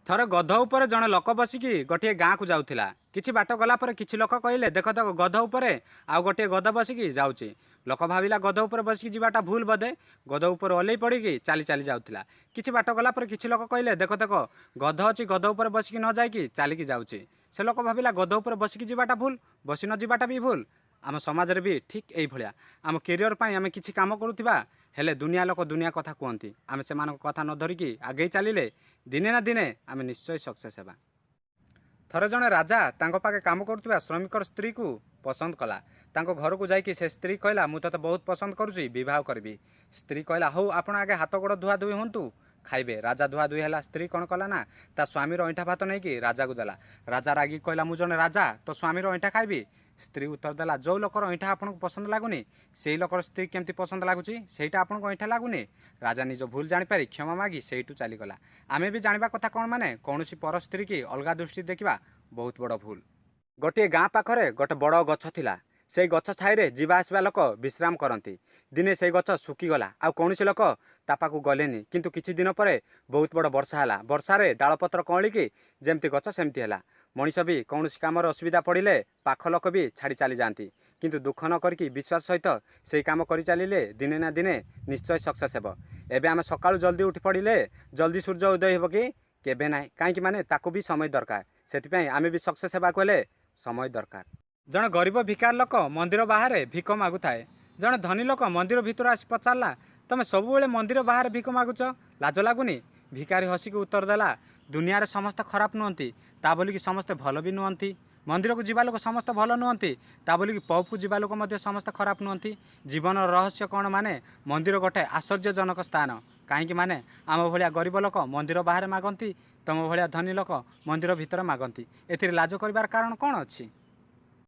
ଥରେ ଗଧ ଉପରେ ଜଣେ ଲୋକ ବସିକି ଗୋଟିଏ ଗାଁକୁ ଯାଉଥିଲା। କିଛି ବାଟ ଗଲା ପରେ କିଛି ଲୋକ କହିଲେ, ଦେଖ ଦେଖ, ଗଧ ଉପରେ ଆଉ ଗୋଟିଏ ଗଧ ବସିକି ଯାଉଛି। ଲୋକ ଭାବିଲା ଗଧ ଉପରେ ବସିକି ଯିବାଟା ଭୁଲ ବୋଧେ। ଗଧ ଉପରେ ଓହ୍ଲେଇ ପଡ଼ିକି ଚାଲି ଚାଲି ଯାଉଥିଲା। କିଛି ବାଟ ଗଲା ପରେ କିଛି ଲୋକ କହିଲେ, ଦେଖ ଦେଖ, ଗଧ ଅଛି, ଗଧ ଉପରେ ବସିକି ନ ଯାଇକି ଚାଲିକି ଯାଉଛି। ସେ ଲୋକ ଭାବିଲା ଗଧ ଉପରେ ବସିକି ଯିବାଟା ଭୁଲ, ବସି ନ ଯିବାଟା ବି ଭୁଲ। ଆମ ସମାଜରେ ବି ଠିକ୍ ଏଇଭଳିଆ। ଆମ କ୍ୟାରିୟର ପାଇଁ ଆମେ କିଛି କାମ କରୁଥିବା, ହେଲେ ଦୁନିଆ ଲୋକ ଦୁନିଆ କଥା କୁହନ୍ତି। ଆମେ ସେମାନଙ୍କ କଥା ନ ଧରିକି ଆଗେଇ ଚାଲିଲେ ଦିନେ ନା ଦିନେ ଆମେ ନିଶ୍ଚୟ ସକ୍ସେସ୍ ହେବା। ଥରେ ଜଣେ ରାଜା ତାଙ୍କ ପାଖେ କାମ କରୁଥିବା ଶ୍ରମିକର ସ୍ତ୍ରୀକୁ ପସନ୍ଦ କଲା। ତାଙ୍କ ଘରକୁ ଯାଇକି ସେ ସ୍ତ୍ରୀ କହିଲା, ମୁଁ ତୋତେ ବହୁତ ପସନ୍ଦ କରୁଛି, ବିବାହ କରିବି। ସ୍ତ୍ରୀ କହିଲା, ହଉ, ଆପଣ ଆଗେ ହାତ ଗୋଡ଼ ଧୁଆ ଧୁଇ ହୁଅନ୍ତୁ, ଖାଇବେ। ରାଜା ଧୁଆ ଧୁଇ ହେଲା। ସ୍ତ୍ରୀ କ'ଣ କଲା ନା ତା ସ୍ୱାମୀର ଅଇଁଠା ଭାତ ନେଇକି ରାଜାକୁ ଦେଲା। ରାଜା ରାଗିକି କହିଲା, ମୁଁ ଜଣେ ରାଜା, ତୋ ସ୍ୱାମୀର ଅଇଁଠା ଖାଇବି? ସ୍ତ୍ରୀ ଉତ୍ତର ଦେଲା, ଯେଉଁ ଲୋକର ଅଇଁଠା ଆପଣଙ୍କୁ ପସନ୍ଦ ଲାଗୁନି, ସେଇ ଲୋକର ସ୍ତ୍ରୀ କେମିତି ପସନ୍ଦ ଲାଗୁଛି? ସେଇଟା ଆପଣଙ୍କୁ ଅଇଁଠା ଲାଗୁନି? ରାଜା ନିଜ ଭୁଲ ଜାଣିପାରି କ୍ଷମା ମାଗି ସେଇଠୁ ଚାଲିଗଲା। ଆମେ ବି ଜାଣିବା କଥା କ'ଣ ମାନେ କୌଣସି ପର ସ୍ତ୍ରୀ କି ଅଲଗା ଦୃଷ୍ଟି ଦେଖିବା ବହୁତ ବଡ଼ ଭୁଲ। ଗୋଟିଏ ଗାଁ ପାଖରେ ଗୋଟେ ବଡ଼ ଗଛ ଥିଲା। ସେଇ ଗଛ ଛାଇରେ ଯିବା ଆସିବା ଲୋକ ବିଶ୍ରାମ କରନ୍ତି। ଦିନେ ସେଇ ଗଛ ଶୁଖିଗଲା, ଆଉ କୌଣସି ଲୋକ ତା ପାଖକୁ ଗଲେନି। କିନ୍ତୁ କିଛି ଦିନ ପରେ ବହୁତ ବଡ଼ ବର୍ଷା ହେଲା। ବର୍ଷାରେ ଡାଳପତ୍ର କଅଁଳିକି ଯେମିତି ଗଛ ସେମିତି ହେଲା। ମଣିଷ ବି କୌଣସି କାମରେ ଅସୁବିଧା ପଡ଼ିଲେ ପାଖ ଲୋକ ବି ଛାଡ଼ି ଚାଲିଯାଆନ୍ତି। କିନ୍ତୁ ଦୁଃଖ ନ କରିକି ବିଶ୍ୱାସ ସହିତ ସେଇ କାମ କରିଚାଲିଲେ ଦିନେ ନା ଦିନେ ନିଶ୍ଚୟ ସକ୍ସେସ୍ ହେବ। ଏବେ ଆମେ ସକାଳୁ ଜଲ୍ଦି ଉଠି ପଡ଼ିଲେ ଜଲ୍ଦି ସୂର୍ଯ୍ୟ ଉଦୟ ହେବ କି? କେବେ ନାହିଁ। କାହିଁକି ମାନେ ତାକୁ ବି ସମୟ ଦରକାର। ସେଥିପାଇଁ ଆମେ ବି ସକ୍ସେସ୍ ହେବାକୁ ହେଲେ ସମୟ ଦରକାର। ଜଣେ ଗରିବ ଭିକାରୀ ଲୋକ ମନ୍ଦିର ବାହାରେ ଭିକ ମାଗୁଥାଏ। ଜଣେ ଧନୀ ଲୋକ ମନ୍ଦିର ଭିତରୁ ଆସି ପଚାରିଲା, ତମେ ସବୁବେଳେ ମନ୍ଦିର ବାହାରେ ଭିକ ମାଗୁଛ, ଲାଜ ଲାଗୁନି? ଭିକାରୀ ହସିକି ଉତ୍ତର ଦେଲା, ଦୁନିଆରେ ସମସ୍ତେ ଖରାପ ନୁହନ୍ତି, ତା ବୋଲିକି ସମସ୍ତେ ଭଲ ବି ନୁହନ୍ତି। ମନ୍ଦିରକୁ ଯିବା ଲୋକ ସମସ୍ତେ ଭଲ ନୁହନ୍ତି, ତା ବୋଲିକି ପବ୍କୁ ଯିବା ଲୋକ ମଧ୍ୟ ସମସ୍ତେ ଖରାପ ନୁହନ୍ତି। ଜୀବନର ରହସ୍ୟ କ'ଣ ମାନେ ମନ୍ଦିର ଗୋଟେ ଆଶ୍ଚର୍ଯ୍ୟଜନକ ସ୍ଥାନ। କାହିଁକି ମାନେ ଆମ ଭଳିଆ ଗରିବ ଲୋକ ମନ୍ଦିର ବାହାରେ ମାଗନ୍ତି, ତୁମ ଭଳିଆ ଧନୀ ଲୋକ ମନ୍ଦିର ଭିତରେ ମାଗନ୍ତି। ଏଥିରେ ଲାଜ କରିବାର କାରଣ କ'ଣ ଅଛି?